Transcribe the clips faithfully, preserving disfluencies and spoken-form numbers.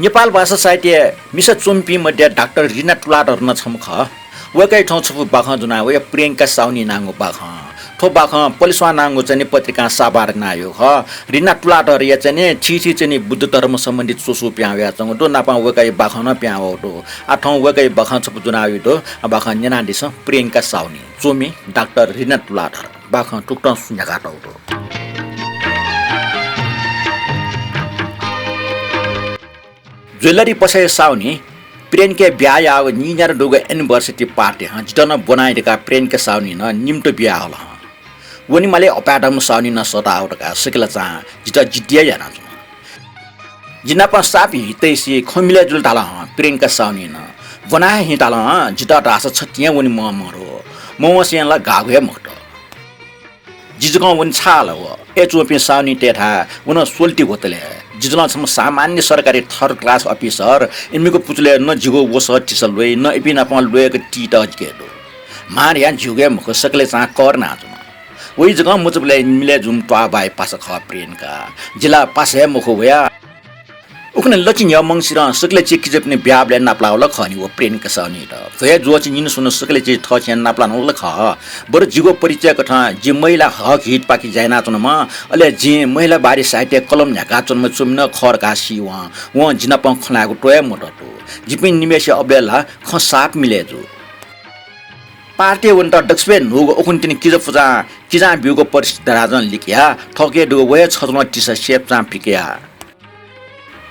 नेपाल भाषा साहित्यय् मिसा च्वमिपिं मध्ये डाक्टर रिना तुलाधर नं छम्ह खः। वय्कःया थौं छपु बाखं ज्वनाः वया प्रियंका साउनी नांगु बाखं। थ्व बाखं पलिस्वां नांगु चाहिँ नि पत्रिकां साभार यानाः यःगु खः। रिना तुलाधरया चाहिँ नि थीथी चाहिँ नि बुद्ध धर्म सम्बन्धी च्वसु पिहां वयाच्वंगु दु, नापं वय्कःया बाखं नं पिहां वःगु दु। आः थौं वय्कःया बाखं छपु ज्वनाः वयागु दु, आः बाखं न्यनादिसँ। प्रियंका साउनी, च्वमि डाक्टर रिना तुलाधर। बाखं थुकथं न्ह्याकातःगु दु। ज्वेलरी पसलय् साउनी, प्रियंकाया ब्याहा याःगु नीन्यादँ दुगु anniversary party हं जितः नं ब्वनाइ धकाः प्रियंका साउनीं नं निम्ह बियाहल हं। वनेमाली अपाय्धंम्ह साउनी नं सःताः वः धकाः सकिला चां जितः जिद्दी हे यानाच्वन। जि नाप साप हितैषी खँ मिलय् जुल धाल हं प्रियंका साउनीं नं। ब्वना हे हिं धाल हं, जितः धाःसा छतिं हे वने मं मरु। मवंसें ला गाःगु हे मखुत। जि जकं वने छाः ला व। अय् च्वंपिं साउनीतय्थाय् व नं स्वल्ति होटलय्। जितलं छम्ह सामान्य सरकारी third class officer, इमिगु पुचलय् न जिगु वसः तिसा ल्वइ, न इपिं नाप ल्वय्क ति तःजिके दु। मां धयां ज्यूगु हे मखु, सकिला चां कर यानाच्वन। वइ जकं मचाबलय् मिलय् जूम्ह त्वाःबाया पासा खः प्रियंका। जि ला पासा हे मखु वया। उखुन्हु लच्छि न्ह्यः मंसिरं सकिला चे किजापिनि ब्याहाबलय् नापलाःगु ला खः नि व प्रियंका साउनीत। भ्वय् ज्वःछि निन्हु स्वन्हु सकिला चे थःछेँ नापलानागु ला खः। बरु जिगु परिचय कथं जि महिला हक हितपाखे ज्या यानाच्वनाम्ह, अले जिं महिलावादी साहित्यय् कलम न्ह्याकाच्वनाम्ह च्वमि नं खः धकाः सी वं, वं जि नाप खँ ल्हायेगु त्वःहे मदत। जिपिं निम्हय्सिया अबलय् ला खँ साप मिलय् जू। Party-य् वनेत दक्वसिबय् न्हूगु उखुन्हु तिनि किजा पुजां किजां ब्यूगु परिस्थिति दराजं लिकयाः थःके दुगु व हे छजलं तिसा सेपचां पिकयाः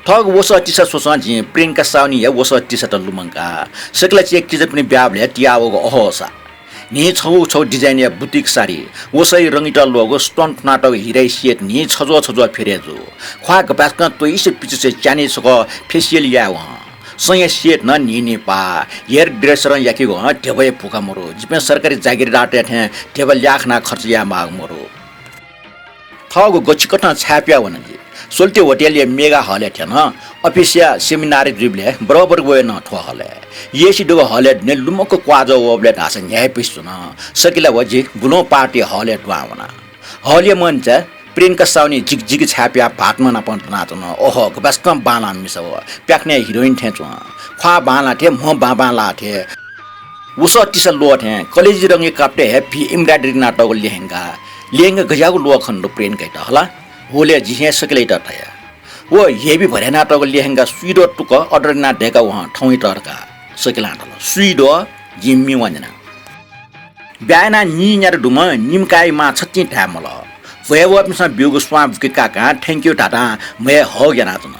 थःगु वसः तिसा स्वसं जिं प्रियंका साउनीया वसः तिसात लुमंका। सकिला चे किजापिनि ब्याहाबलय् तियावःगु अहोसा। न्हिं छगू छगू design-या boutique सारी, वसःया रंगित ल्वःगु stone थुनातःगु हिराया set न्हिं छज्वः छज्वः फेरय् जू। ख्वाः गपाय्सकं त्वइसे पिचुसे च्यान्हय् छकः facial याये वं। संया set नं न्हिं न्हिं पाः। Hairdresser-ं याकीगु हं ध्यबाया भुखा मरु। जिपिं सरकारी जागिरदारतय् थें ध्यबा ल्याः खनाः खर्च यायेमाःगु मरु। थःगु गछि कथं छाय् पिया वन जि। स्वल्ति होटलया mega hall-य् थ्यन। Office-या seminar जुइबलय् बरोबर वये नं थ्व hall-य्। AC दुगु hall-य् दुने लुमक्क क्वाजः वःबलय् धाःसा न्ह्याइपुसे च्वन। सकिला व जि गुलुं party hall-य् दुहां वना। Hall-या मञ्चय् प्रियंका साउनी जिगजिगि छाय् पियाः भाःतम्ह नाप दनाच्वन। ओहो, गपाय्सकं बांलाःम्ह मिसा व। प्याखनय् heroine थें च्वं। ख्वाः बांलाः थें, म्ह बांबांलाः थें। वसः तिसा ल्वः थें, कलेजी रंगया कापतय् हे भी embroidery यानातःगु लेहेंगा। लेहेंगा गज्याःगु ल्वः खने दु प्रियंकायात हला? Hall-य् जिं हे सकिलायात धया। व heavy भर यानातःगु लेहेंगा सुइद्वः तुक order यानाः दय्काः वं थौंइत धकाः सकिलां धाल। सुइद्वः? जिं मि वनेना। ब्याहा यानाः नीन्यादँ दुम्ह निम्ह काय्या मां छतिं धाये मल। भ्वय् वःपिन्सं ब्यूगु स्वां बुके काकां thank you धाधां म्हय् हग यानाच्वन।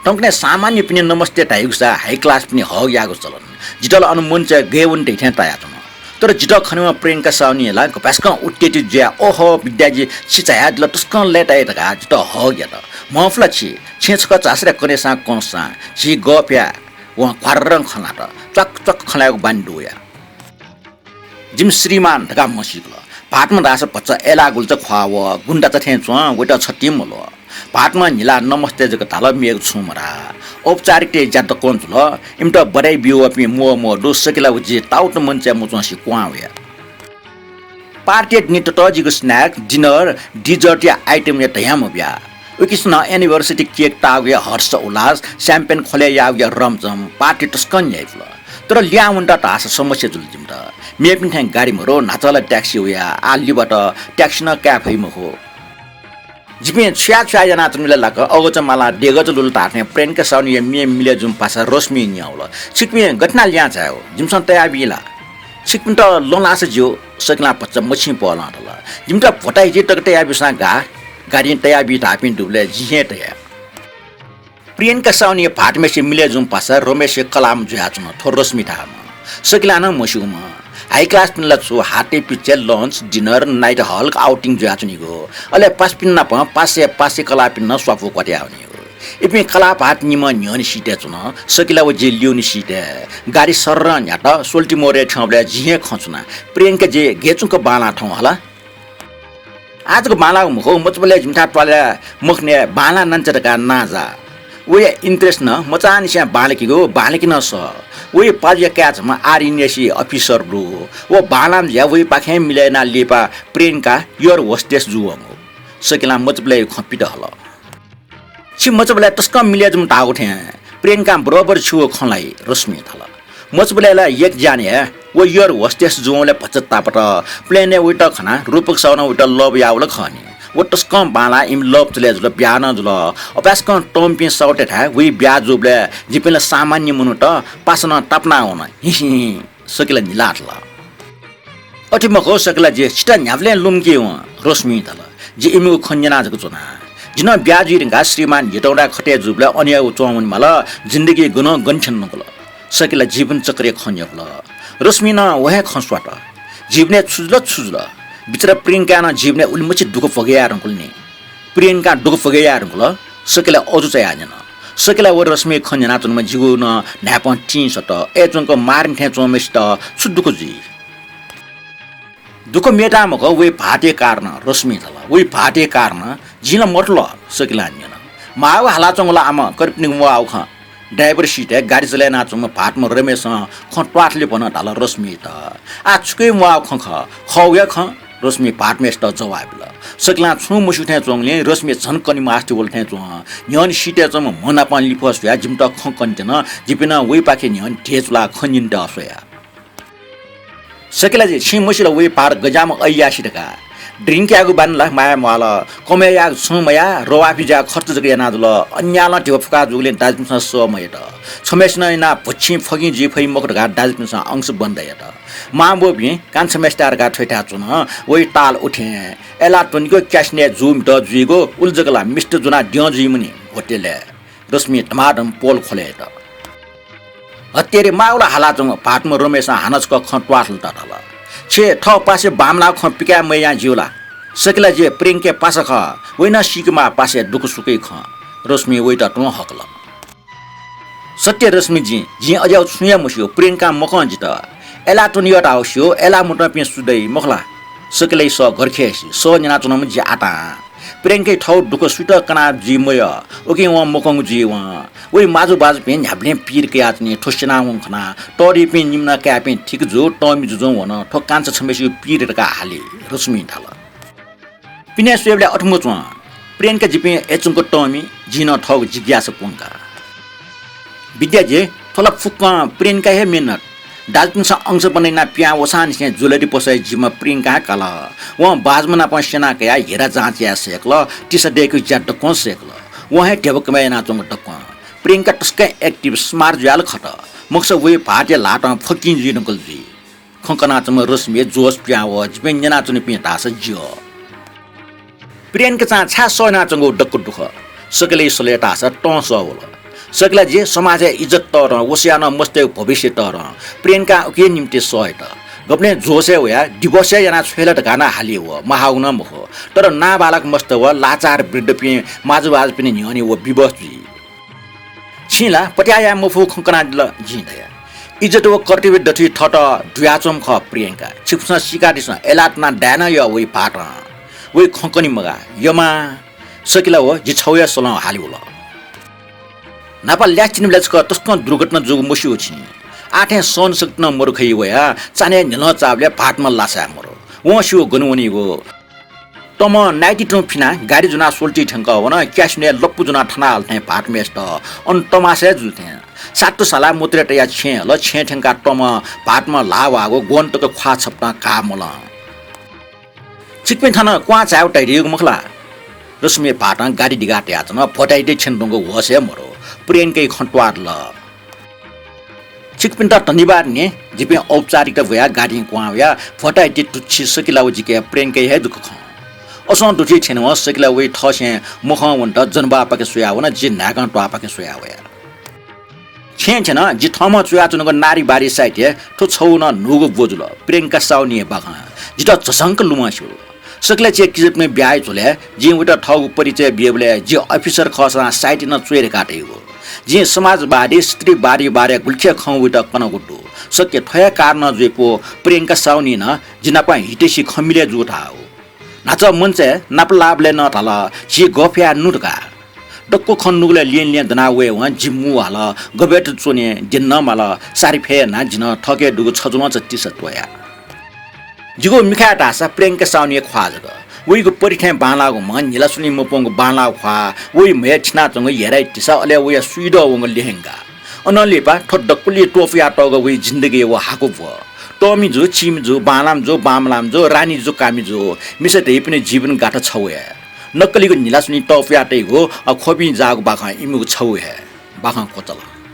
थौंकन्हय् सामान्यपिनि नमस्ते धाइगु सा high class-पिनि हग याःगु चलन। जितः ला अन मञ्चय् गय् वने धइथें तायाच्वन। तर जितः खनेवं प्रियंका साउनीं ला गपाय्सकं उत्तेजित जुयाः, ओहो, विद्याजी, छि झायादिल, तसकं लय्ताइ धकाः जितः हग यात। म्हंफु ला छि, छेँय् छकः झासँ रे कन्हय्सां कंसां, झी गःफया। वं ख्वार्रं खँ ल्हात। च्वाक्क च्वाक्क खँ ल्हायेगु बानी दु वया। जिमि श्रीमान धकाः म्हसीकल। भाःतम्ह धाःसा भचा अय्लाः गुल्चा ख्वाः वः, गुन्दाचा थें च्वं, वयात छतिं मल्वः। भाःतम्हं न्हिलाः नमस्ते जक धाल, मेगु छुं मधाः। औपचारिकताया ज्या दक्वं जुल। इमित बधाई ब्यूवःपिं म्वः म्वः दु, सकिला व जि ताउत मञ्चय् मच्वंसे क्वहां वया। Party-य् दुने ततःजिगु snack, dinner, dessert-या item-या धयां मबिया। उकिसनं anniversary cake ताःगुया हर्ष उल्लास, champagne ख्वलय् याःगुया रमझम, party तसकं न्ह्याइपुल। तर लिहां वनेत धाःसा समस्या जुल जिमित। मेपिं थें गाडी मरु, न्हाचः ला taxi वया, आः लिबात taxi नं काये फइ मखु। जिपिं छुया छुया यानाच्वनेबलय् लाक अगजमाला देगज लुल धाःथें प्रियंका साउनीया म्ये मिलय् जूम्ह पासा रश्मिं न्यंवल। छिकपिं गथे यानाः लिहां झायेगु? जिमिसं तयाबी ला? छिकपिन्त लँ ल्हाःसा ज्यू, सकिलां भचा मछिं पहलं धाल। जिमित भ्वता हिति तक तयाब्यूसां गाः, गाडिं तयाबी धाःपिं दुबलय् जिं हे तया। प्रियंका साउनीया भाःतम्हेसिया मिलय् जूम्ह पासा रमेशया कलाःम्ह जुयाच्वन थ्व रश्मि धाःम्ह। सकिलां नं म्हस्यूम्ह। High class-पिनि ला छु हातय् पिच्छे lunch, dinner, night hall, outing जुयाच्वनीगु। अले पासापिनि नाप पासाया पासा कलाःपिनि नं स्वापू क्वतयावनीगु। इपिं कलाः भाःत निम्हं न्ह्यःने seat-य् च्वन, सकिला व जि ल्यूने seat-य्। गाडी सर्रं न्ह्यात, सोल्टी मोडय् थ्यंबलय् जिं हे खँ छुना। प्रियंका जि गय् च्वंक बांलाः थौं हला? आः जक बांलाःगु मखु, मचाबलय् जिमिथाय् त्वालय् मखुनय् बांलाः नांचा धकाः नां जाः। वया interest नं मचांनिसें बांलाकेगु, बांलाके नं सः। वया पाजुया काय् छम्ह आरएनएसी officer दु। व बांलाःम्ह जुयाः वयापाखें मिलय् यानाः लिपा प्रियंका air hostess जूवंगु। सकिलां मचाबलय् खँ पित हल। छि मचाबलय् तसकं मिलय् जूम्ह धाःगु थें प्रियंकां बरोबर छु खँ ल्हाइ, रश्मिं धाल। मचाबलय् ला एक ज्यान हे व एयर होस्टेस जुवंबलय् भचा तापात प्लेनय् वइत खनाः रूपक साहुनं वइत love याःवल खः नि। व तसकं बांलाः, इमि love चले जुल, ब्याहा नं जुल। अपाय्सकं तंपिं साहुतय्थाय् वइ ब्याहा जूबलय् जिपिं ला सामान्य मनूत, पासा नं तापाना वन। हि हि हि। सकिला निलाः धाल। अथे मखु सकिला, जि छितः न्ह्याबलें लुमंके वं, रश्मिं धाल। जि इमिगु खँ न्यना जक च्वना। जि नं ब्याहा जुइ धुंकाः श्रीमान हेटौँडाय् खटे जूबलय् अन हे च्वं वनेमाल, जिन्दगी गनं गन थ्यने धुंकल। सकिला जीवन चक्रया खँ न्ह्यब्वल। रश्मिं नं व हे खँ स्वात। जीवनय् छु जुल छु जुल, बिचरा प्रियंकां नं जीवनय् उलिमछि दुःख भोगे याये धुंकल नि। प्रियंकां दुःख भोगे याये धुंकल, सकिला अजू चायाः न्यन। सकिला व रश्मिया खँ न्यनाच्वनाम्ह जिगु नं न्हाय्पं तिं सत। अय् च्वंक मारिन थें च्वंम्हय्सित छु दुःख जुइ? दुःख मेतां मखु, वइ भाःतया कारणं, रश्मिं धाल। वइ भाःतया कारणं जिं ला मथुल, सकिलां न्यन। माःगु हालाच्वंगु ला आम करिपनिगु म्वाःगु खँ। ड्राइभर सिटय् गाडी चले यानाच्वंम्ह भाःतम्ह रमेशं खँ त्वाथले भन धाल रश्मियात। आः छुकिया म्वाःगु खँ खः, खःगु हे खँ, रश्मिं भाःतम्हय्सित जवाफ बिल। सकिलां छुं मस्यू थें च्वंगुलिं रश्मि झन कनेमास्ति वल थें च्वं। न्ह्यःने सिटय् च्वंम्ह म्ह नाप लिफः स्वयाः जिमित खँ कनेत्यन। जिपिं नं वइपाखे न्ह्यःने ध्येः चुलाः खँ न्यनेत स्वया। सकिला जि, छिं मसिल वइ भाःत गज्याःम्ह अय्यासी धकाः। Drink यायेगु बानी ला माया म्वाःल। कमय् यायेगु छुं मयाः, रवाफी ज्याः खर्च जक याना जुल। अन्यालं धिबा फुकाः जूगुलिं दाजुपिन्सं सह मयात। छम्हय्सिनं यानाः भुच्छिं फकिं जुइ फइ मखु धकाः दाजुपिन्सं अंश बन्द यात। मांबौपिं कान्छाम्हय्सित धकाः थ्वयाथाय् च्वन। वइ ताल उथें। अय्लाः त्वनेगु क्यासिनय् जू म्हितः जुइगु, उलि जक ला मिस्त ज्वनाः द्यं जुइमनि होटलय्। रश्मिं धमाधम पोल ख्वले यात। हत्तेरी माःगु ला हालाच्वंम्ह भाःतम्ह रमेशं हानं छकः खँ त्वाथलेत धाल। छे थः पासय् बांमलाःगु खँ पिकाये मयां ज्यू ला? सकिला जि प्रियंकाया पासा खः, वइ नं सीकेमाः पासय् दुःख सुखया खँ। रश्मिं वइत तुं हकल। सत्य रश्मि, जिं, जिं अज्याःगु छुं हे मस्यू, प्रियंकां मकं जितः। अय्लाः त्वने यः धाःगु स्यू, अय्लाः मतंपिं सु दइ, मखु ला? सकिलाया सः गरखे सी, सः न्यनाच्वनाम्ह जि आतां। प्रियंकाया थःगु दुःख सुइत कना जुइ मयः, उकिं वं मकंगु जुइ वं। वइ माजुबाजुपिं न्ह्याबलें पीर कयाच्वनी, थ्व स्यनावंगु खनाः तःधिपिं निम्ह काय्पिं ठीक जू, तंमि जुजुं वन, थ्व कान्छा छम्हय्सिगु पीर धकाः हाली, रश्मिं धाल। पिने स्वयेबलय् अथुंक च्वं। प्रियंका जिपिं अय् च्वंक तंमि, जिं नं थःगु जिज्ञासा प्वंका। विद्याजी, थ्व ला फुक्कं प्रियंकाया हे मेहनत। दाजुपिन्सं अंश बन्द यानाः पिहां वसांनिसें ज्वेलरी पसलय् जिम्ह प्रियंकां हे काल। वं बाजमनापं स्यना कयाः हिरा जाँच याये सय्कल, तिसा दय्केगु ज्या दक्वं सय्कल। वं हे ध्यबा कमय् यानाच्वंगु दक्वं। प्रियंका तसकं active, smart जुयाः ला खत। मखुसा वइ भाःतया ल्हातं फकिं जुइ धुंकल जुइ। खँ कनाच्वंम्ह रश्मिया जोश पिहां वः, जिपिं न्यनाच्वनीपिं धाःसा ज्यू। प्रियंकां छाय् सः यानाच्वंगु दक्व दुःख? सकिलाया सलय् धाःसा तं सः वल। सकिला जि, समाजय् इज्जत तःधं, वसःया नं मस्तय्गु भविष्य तःधं। प्रियंकां उकिया निंतिं सः यात। गबलें जोशय् वयाः divorce हे याना छ्वये ला धकाः नं हाली वः, माःगु नं मखु। तर नाबालक मस्त व लाचार वृद्धपिं माजुबाजुपिनि न्ह्यःने व विवश जुइ। छिं ला पत्याः याये मफुगु खँ कनादिल, जिं धया। इज्जत व कर्तव्य दथुइ थःत दुयाच्वंम्ह खः प्रियंका। छिकपिन्सं सीकादिसँ, अय्लाः त्वनाः दाये नं यः वइ भाःतं। वइ खँ कने मगाः, यः मां। सकिला व जि छगू हे सलं हाले वल। न्हापा ल्यासेतिनिबलय् छकः तसकं दुर्घटना जूगु मस्यू छिं। आः थें सहनशक्ति नं मदु खइ वया, चान्हय् न्ह्यलं चाःबलय् भाःतम्ह लासाय् मरु। वं स्यू गन वनीगु। तमं नाइटी तुं फिनाः गाडी ज्वनाः स्वल्टी थ्यंकः वन, क्यासिनोय् लप्पु ज्वनाः थनाहल थें भाःतम्हय्सित। अन तमासा हे जुल थें। सात्तु सालाः मुत्रे तयाः छेँय् हल, छेँय् थ्यंकाः तमं भाःतम्ह ल्हाः वःगु ग्वन्त तक ख्वाः छपतं घाः मलं। छिकपिं थन क्वहां झायेगु धयादीगु मखु ला? रश्मिया भाःतं गाडी दिगा तयाच्वन, भ्वताइति थ्यनेधुंगु होश हे मरु। प्रियंकाया खँ त्वाःधल। छिकपिन्त धन्यवाद नि, जिपिं औपचारिकता ब्वयाः गाडीं क्वहां वया, भ्वताइति धुच्छी सकिला व जिके प्रियंकाया हे दुःख खं। असं दुथुइ थ्यनेवं सकिला वइ थःसें मखं वनेत जनबाःपाखे स्वयाः वन, जि न्हाय्कं त्वाःपाखे स्वयाः वया। छेँय् थ्यन, जि थःम्हं च्वयाच्वनागु नारीवादी साहित्यय् थ्व छगू नं न्हूगु ब्व जुल। प्रियंका साहुनीया बाखं जितः झसंक लुमंस्यू। सकिला जि किजापिनिगु ब्याहा झ्वलय् जिं वइत थःगु परिचय बियाबलय् जि अफिसर खःसां साहित्य नं च्वये धकाः धयागु। जिं समाजवादी, स्त्रीवादी बारे गुलिखे खँ वइत कनागु दु। सकि थ्व हे कारणं जुइफु प्रियंका साहुनीं नं जि नाप हितैषी खँ मिले जू धाःगु। न्हाचः मञ्चय् नाप लाःबलय् नं धाल, झी गःफय् नु धकाः। दक्व खँ नुगलय् लिं लिं दनाः वयेवं जि मू हाल, गबय्त च्वने, द्यने नं माल, सारी फय् यानाः जिं नं थःके दुगु छज्वलंचा तिसा त्वया। जिगु मिखाय् धाःसा प्रियंका साहुनी हे ख्वाः जक। वइगु परि थें बांलाःगु म्ह, न्हिलास्वनिं मप्वंगु बांलाःगु ख्वाः, वइ म्हय् थिनाच्वंगु हेराइ धिसा, अले वया सुइदँ वंगु लेहेंगा। अनं लिपा थ्व दक्वलिइ त्वपुयातःगु वइ जिन्दगीया व हाकुभ्व। तःमि जु, चीमि जु, बांलाःम्ह जु, बांमलाःम्ह जु, रानी जु, कामि जु, मिसा धइपिनि जीवन गाथा छगू हे। नक्कलिगु न्हिलास्वनिं तःपुया तइगु, अ, ख्वबिं जाःगु बाखं इमिगु छगू हे। बाखं क्वचाल।